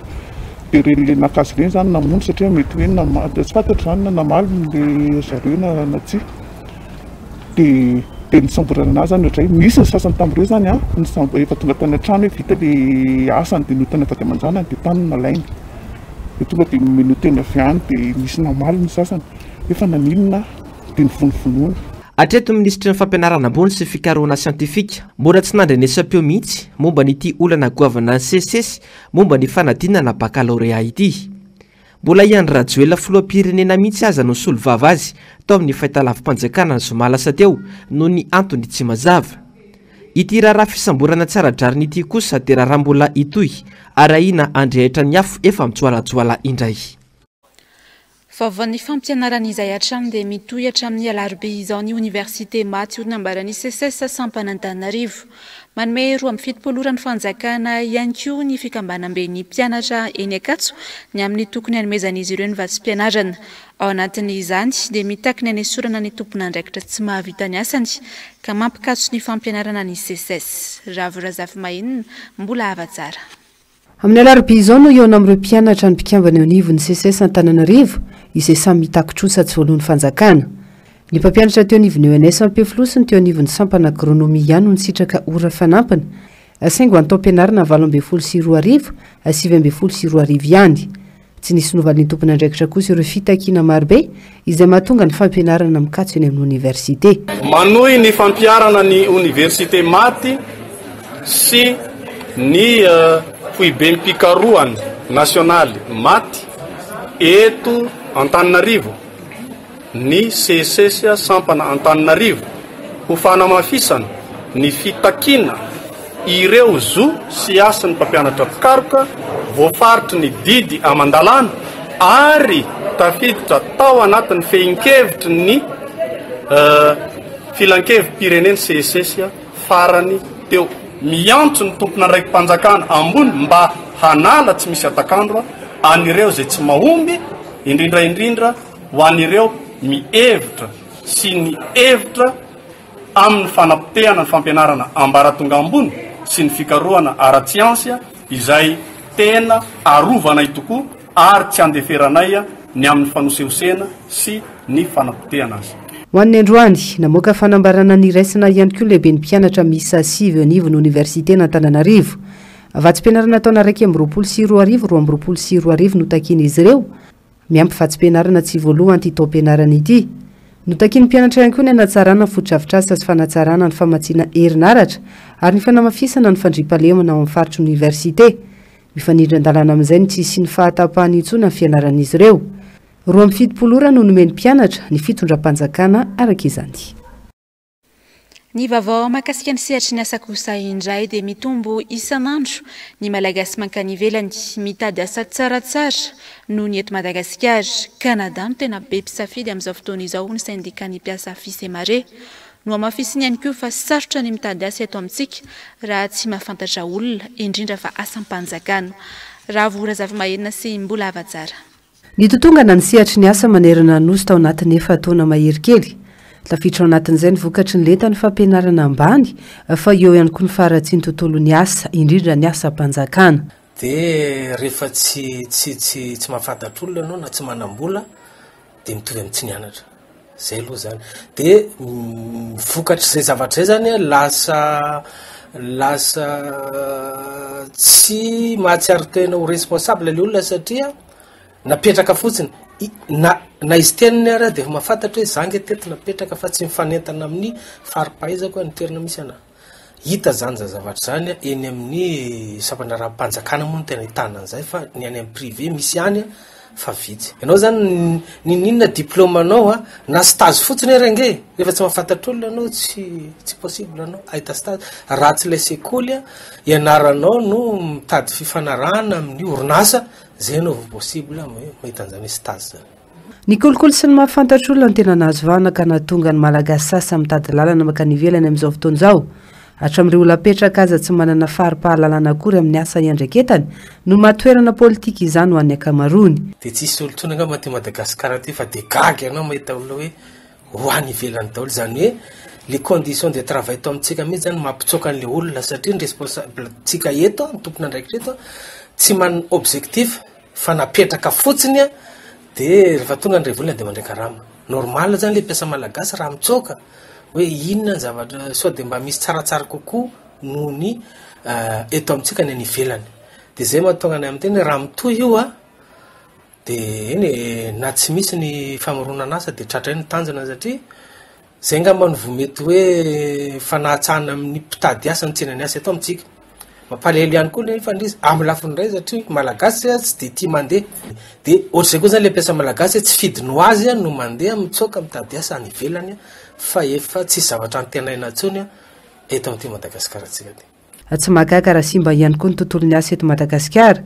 Speaker 21: Dia ireny le naka azy ireny zany namono satria mety hoe nama- tsy fantatro zany na namaly le zareo na na tsia. Dia. Dia nisamborana anazy zany ohatray. Nisy ny sasany tamin'ireo zany an, nisambo- efa tonga tany an-trano hoe vita le asany dia notana vady aman-janany dia tany no nalainy. Dia tonga dia nomenoten'ny avy any dia nisy namaly ny sasany hoe fa naninona dia novonovonoina.
Speaker 9: Hatreto ny minisitry ny fampianarana ambony sy fikarohana siantifika mbola tsy nandrenesam-peo mihitsy momba an'ity olana goavana nisesisesy momba ny fanadinana bakalorea ity. Mbola i Andry Rajoelina filoham-pirenena mihitsy aza no nisolo vava azy tao amin'ny fahitalavi-panjakana ny zoma lasa teo noho ny antony tsy mazava. Ity raharaha fisamborana tsy ara-drariny ity kosa dia raharaha mbola hitohy ary ahiana handrehitra ny afo efa mijoalajoala indray.
Speaker 1: Vaovaon'ny fampianarana izay hatrany dia mitohy hatramin'ny alarobia izao ny oniversite maty ho nambaran'ny Seces sampana Antananarivo. Manome 72 ora ny fanjakana ihany koa ny fikambanamben'ny mpianatra eny Ankatso ny amin'ny tokony hanomezan'izy ireo ny vatsim-pianarana. Ao anatin'izany dia mitaky ny hanesorana ny tompon'andraikitra tsy mahavita ny asany ka mampikatso ny fampianarana ny Seces. Ravo Razafimahenina, Mbola Hava-tsara.
Speaker 4: Amin'ny alarobia izao no hihaona amin'ireo mpianatra ny mpikambana eo anivon'ny Seces Antananarivo izay samy mitaky trosa tsy voaloan'ny fanjakana. Ny mpampianatra teo anivon'ny ENS Ampefiloha sy ny teo anivon'ny sampana agronomie ihany no nisitraka ora fanampiny saingy ho an'ny taom-pianarana 2018 2019 ihany. Tsy nisy novalian'ny tompon'andraikitra kosa ireo fitakiana marobe izay mahatonga ny fampianarana mikatso eny amin'ny oniversite.
Speaker 22: Manohy ny fampiharana ny oniversite maty sy ny foibem-pikarohana nasionaly maty eto Antananarivo ny Seces sampana Antananarivo ho fanamafisana ny fitakiana ireo zo sy hasin'ny mpampianatra mpikaroka voafaritry ny didy aman-dalàna ary tafiditra tao anatin'ny fehin-kevitry ny Filankevi-pirenen'ny Seces farany teo. Miantso ny tompon'andraiki-panjakana ambony mba hanala tsy misy hatak'andro an'ireo izay tsy mahomby, indrindra indrindra ho an'ireo mihevitra sy ny hevitra amin'ny fanapotehana ny fampianarana ambaratonga ambony sy ny fikarohana ara-tsiansa izay tena arovanay tokoa ary tsy andeferanay ny amin'ny fanosehosena sy ny fanapotehana azy.
Speaker 4: Ho an'ny androany, namoaka fanambarana niraisana ihany koa ny lehiben'ny mpianatra miisa sivy eo anivon'ny oniversiten'Antananarivo. Vatsim-pianarana taona 2021, 2022 no takian'izy ireo, miampy vatsim-pianarana tsy voaloa an'ity taom-pianarana ity. Notakian'ny mpianatra ihany koa ny hanatsarana ny fotodrafitrasa sy fanatsarana ny famatsiana herinaratra ary ny fanamafisana ny fandriampahalemana ao amin'ny faritry ny oniversite. Mifanindran-dalàna amin'izay ny tsy hisian'ny fahatapahana intsony amin'ny fianaran'izy ireo. 72 ora no nomen'ny mpianatra ny fitondram-panjakana araka izany.
Speaker 1: Ny vaovao mahakasika ny sehatry ny asa kosa indray dia mitombo isan'andro ny Malagasy mankany ivelany mitady asa tsaratsara noho ny eto Madagasikara. Canada no tena be mpisafidy amin'izao fotoana izao hoy ny sendikan'ny mpiasa Fisemare. Nohamafisiny ihany koa fa sarotra ny mitady asa eto amintsika raha tsy mahafantatra olona, indrindra fa asam-panjakana. Ravo Razafimahenina sy Mbola Havatsara.
Speaker 4: Nitotongana ny sehatry ny asa manerana ny Nosy tao anatin'ny efa-taona mahery kely. Tafiditra ao anatin'izay ny vokatry ny lentan'ny fampianarana ambany fa eo ihany koa ny faharatsian'ny tontolon'ny asa, indrindra ny asam-panjakana.
Speaker 23: Dia rehefa tsy tsy tsy tsy mahafantatra olona ianao na tsy manam-bola dia mitovy amin'ny tsy nianatra. Zay aloha zany. Dia vokatr'izay zavatra izay zany an, lasa lasa tsy mahatsiaro tena ho responsable le olona satria napetraka fotsiny. I- na na izy teniny ara dia efa mahafantatra hoe za nge teto napetraka fa tsy mifanentana amin'ny fari-pahaizako ny toerana misy anah. Hita zany zany zavatra zany eny amin'ny sampandraharaham-panjakana moa no tena ahitana an'izay fa ny any amin'ny privé misy ihany fa vitsy. Ianao zany n'inon'inona diplôme anao a, na stage fotsiny ary ange e, rehefa tsy mahafantatra olona ianao tsy tsy possible anao ahita stage raha tsy ilay sekoly a ianaranao no mitady fifanarahana amin'ny orinasa zay ianao vao possible mahita an'izany hoe stage zany.
Speaker 4: Ny kolikoly sy ny mahafantatr'olona no tena nahazo vahana ka nahatonga ny Malagasy sasany mitady lalana mankany ivelany amin'izao fotoana izao. Hatramin'ireo olona apetraka aza tsy manana fari-pahalalana akory amin'ny asa iandraiketany no maha toerana politika izany ho an'ny ankamaroany.
Speaker 23: Dia tsisy olo intsony angamba aty Madagascar aty fa dia gaga ianao mahita olona hoe ho any ivelany daholo, izany hoe le condition de travail eto amintsika mihitsy zany mampitsoaka an'le olona satria ny responsable tsika eto, ny tompon'andraikitra eto tsy manana objectif Fa napetraka fotsiny a, de rehefa tonga ny iray volana de mandray karama. Normal zany le mpiasa malagasy raha mitsoaka. Hoe inona ny zavatra sao dia mba misy tsaratsara kokoa noho ny eto amintsika ny any ivelany. Dia izay mahatonga anay miteny hoe raha mitohy io an, dia eny e, na tsy misy ny famoronana asa dia tratra eo ny tanjona satria izay angamba no vao mety hoe fanahatsahana amin'ny mpitady asa ny tsenan'ny asa eto amintsika. Mampalahelo ihany koa nefa indrisy amin'ny lafiny iray satria malagasy tsy dia tia mandeha. Dia ohatr'izay koa izany ilay mpiasa malagasy tsy fidiny ho azy no mandeha mitsoaka mitady asa any ivelany fa efa tsisy zavatra antenaina intsony eto amin'ity Madagasikarantsika ity.
Speaker 4: Tsy mahagaga raha simba ihany koa ny tontolon'ny asa eto Madagasikara.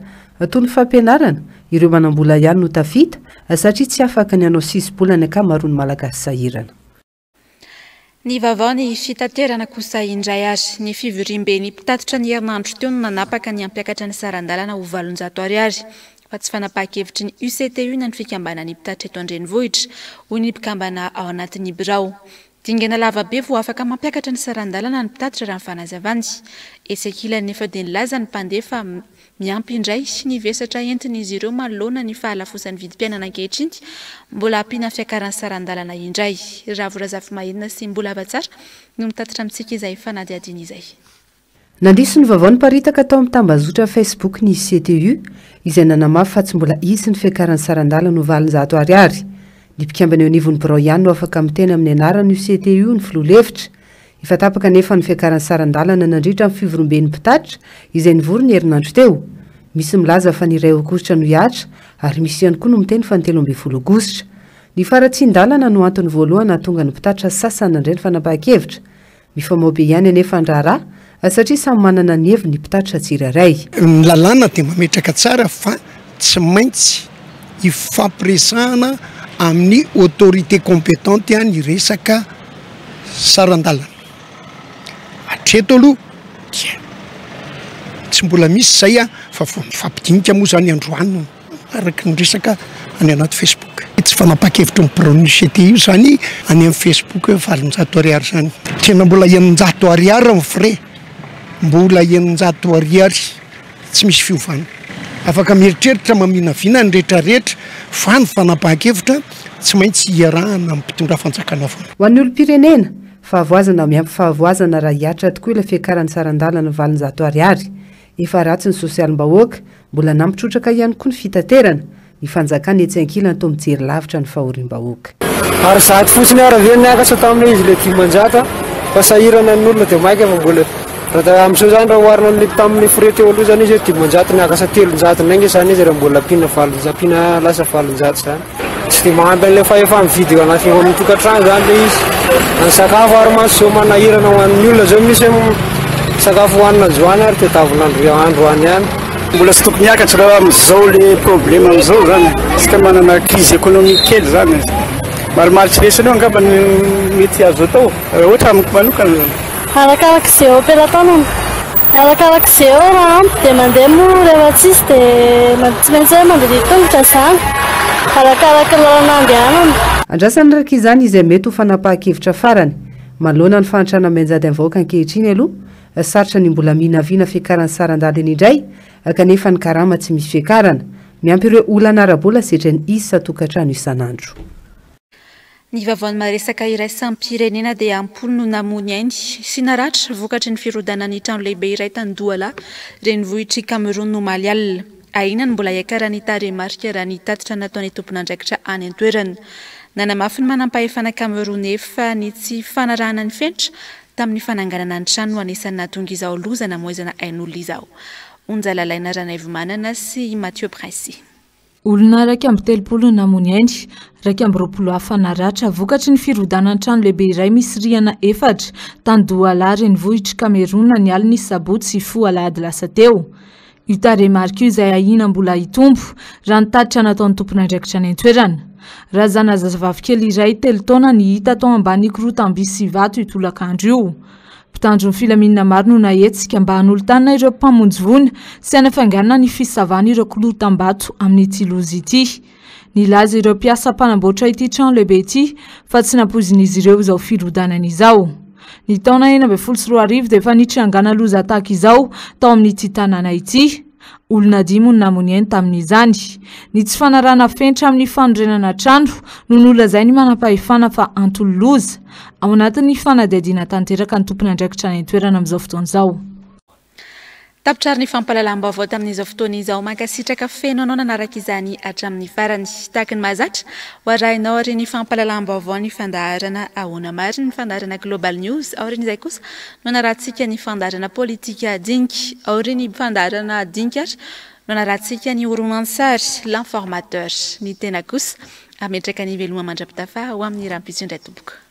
Speaker 4: Toy ny fampianarana, ireo manam-bola ihany no tafita satria tsy afaka ny hanao sisi-bola ny ankamaroan'ny Malagasy sahirana.
Speaker 1: Ny vaovao ny fitaterana kosa indray ary. Ny fivoriamben'ny mpitatitra ny herinandro teo no nanapaka ny hampiakatra ny saran-dalana ho 800 ariary. Fa tsy fanapahan-kevitry ny UCTU na ny fikambanan'ny mpitatitra eto an-drenivohitra, hoy ny mpikambana ao anatin'ny birao. Dingana lavabe vao afaka mampiakatra ny saran-dalana ny mpitatitra raha ny fanazavany. Etsy ankilany nefa dia nilaza ny mpandeha fa Miampy indray ny vesatra entin'izy ireo manoloana ny fahalafosan'ny vidim-piainana ankehitriny, mbola ampiana fiakaran'ny saran-dalana indray. Ravo Razafimahenina sy Mbola Havatsara no mitatitra amintsika izay fanadihadiana izay.
Speaker 4: Nandiso ny vaovao niparitaka tao amin'ny tambazotra Facebook ny CTU, izay nanamafy fa tsy mbola hisy ny fiakaran'ny saran-dalana ho 800 ariary. Ny mpikambana eo anivon'ny birao ihany no afaka miteny amin'ny anaran'io CTU, ny filoha lefitra. Efa tapaka anefa ny fiakaran'ny saran-dalana nandritra ny fivoriamben'ny mpitatitra izay nivory ny herinandro teo. Misy milaza fa ny iray aogositra no hihatra ary misy ihany koa no miteny fa ny 13 aogositra. Ny faharatsian-dalana no antony voalohany nahatonga ny mpitatitra sasany nandray ny fanapahan-kevitra. Mifamaho be ihany anefa ny raharaha satria samy manana ny heviny ny mpitatitra tsirairay.
Speaker 5: Ny lalàna dia mametraka tsara fa tsy maintsy ifampiresahana amin'ny autorité compétente ny resaka saran-dalana. Hatreto aloha dia tsy mbola misy izay fa vao mifampidinika moa izany androany araka ny resaka any anaty Facebook. Tsy fanapahan-kevitry ny biraon'ny UCT io izany any amin'ny Facebook hoe 800 ariary izany. Tena mbola 600 ariary ny frais, mbola 600 ariary. Tsy misy fiovana. Afaka mieritreritra maminavina ny rehetra rehetra fa ny fanapahan-kevitra tsy maintsy iarahana amin'ny mpitondra fanjakana foana.
Speaker 4: Ho an'ny olom-pirenena, fahavoazana miampy fahavoazana raha hihatra tokoa ilay fiakaran'ny saran-dalana 800 ariary. Efa ratsy ny sosialim-bahoaka, mbola nampitrotraka ihany koa ny fitaterana. Ny fanjakana etsy ankilany toa mijery lavitra ny fahoriam-bahoaka.
Speaker 6: Ary zato fotsiny ara ve niakatra tamin'ilay izy ilay 500 fa sahirana ny olona dia maika fa mbola raha amin'izao zany raha oharina amin'ny tamin'ny frais teo aloha zany izy hoe 500 niakatra 300 nainga zany izy raha mbola ampiana 800 ampiana lasa 800 zany. Tsy dia mahampy an'ilay fahefa-mividy eo anaty eo amin'ny tokantrano zany ilay izy. Ny sakafo ary mantsy zao manahirana ho an'ny olona zao misy hoe sakafo hohanina androany ary tadiavina androany ihany.
Speaker 7: Mbola tsy tokony hiakatra raha amin'izao le problème amin'izao zany. Isika manana crise économique kely zany. Maromaro tsy resy an'io angamba no mety azo atao. Raha ohatra amiko manokana zany.
Speaker 24: Arakaraka izay eo am-pelatanana. Arakaraka izay eo raha ampy dia mandeha moa rehefa tsisy dia tsy maintsy hoe mandeha dia tongotra izany. Arakaraka ny lalana andehanana.
Speaker 4: Andrasana araka izany izay mety ho fanapahan-kevitra farany. Manoloana ny fahantrana mianjady amin'ny vahoaka ankehitriny aloha, Sarotra ny mbola minavina fiakaran'ny saran-dalana indray kanefa ny karama tsy misy fiakarana. Miampy ireo olana ara-bola sedrain'ny isan-tokantrano isan'andro.
Speaker 1: Ny vaovaon'ny maresaka iraisam-pirenena dia am-polo no namoy ny ainy sy naratra vokatry ny firodanan'ny trano lehibe iray tany Douala, renivohitr'i Cameroun omaly alina. Ahiana ny mbola hiakaran'ny tarehimarika raha ny tatitra nataon'ny tompon'andraikitra any an-toerana. Nanamafy ny manampahefana Camerouney fa ny tsy fanarahana ny fenitra Tamin'ny fananganana ny trano no anisan'ny nahatonga izao loza namoizana ain'olona izao. Onja Lalaina Ranaivomanana sy i Mathieu Princi.
Speaker 2: Olona 31 no namoy ny ainy, 21 hafa naratra vokatry ny firodanan'ny trano lehibe iray misy rihana efatra tany Douala, renivohitr'i Kamerona ny alin'ny sabotsy hifoha alahady lasa teo. Io tarehimarika io izay ahiana mbola hitombo, raha ny tatitra nataon'ny tompon'andraikitra any an-toerana. Razana zazavavikely iray telo taona ny hita tao ambany korotam-by sy vato io tolakandro io. Mpitandro ny filaminana maro no nahetsika mba hanolo-tanana ireo mpamonjy voina sy hanafainganana ny fisavana ireo korotam-bato amin'ity loza ity. Nilaza ireo mpiasa mpanamboatra ity trano lehibe ity fa tsy nampoizin'izy ireo izao firodanana izao. Ny taona 2016 dia efa nitrangana loza tahaka izao tao amin'ity tanàna ity. Olona dimy no namoy ainy tamin'izany. Ny tsy fanarahana fenitra amin'ny fanorenana trano no nolazain'ny manampahefana fa anton'ny loza. Ao anatin'ny fanadihadiana tanteraka ny tompon'andraikitra any an-toerana amin'izao fotoana izao.
Speaker 1: Tapitra ary ny fampahalalam-baovao tamin'izao fotoana izao. Mankasitraka feno anao nanaraka izany hatramin'ny farany. Tahaka ny mahazatra, ho arahinao aorian'ny fampahalalam-baovao ny fandaharana Ahoana Marina, ny fandaharana Global News. Aorian'izay kosa no hanarahantsika ny fandaharana Politika Dinika. Aorian'ny fandaharana Dinika ary no hanarahantsika ny horonantsary L'informateur. Ny tena kosa hametraka ny veloma mandra-pitafa ho amin'ny rahampitso indray tompoko.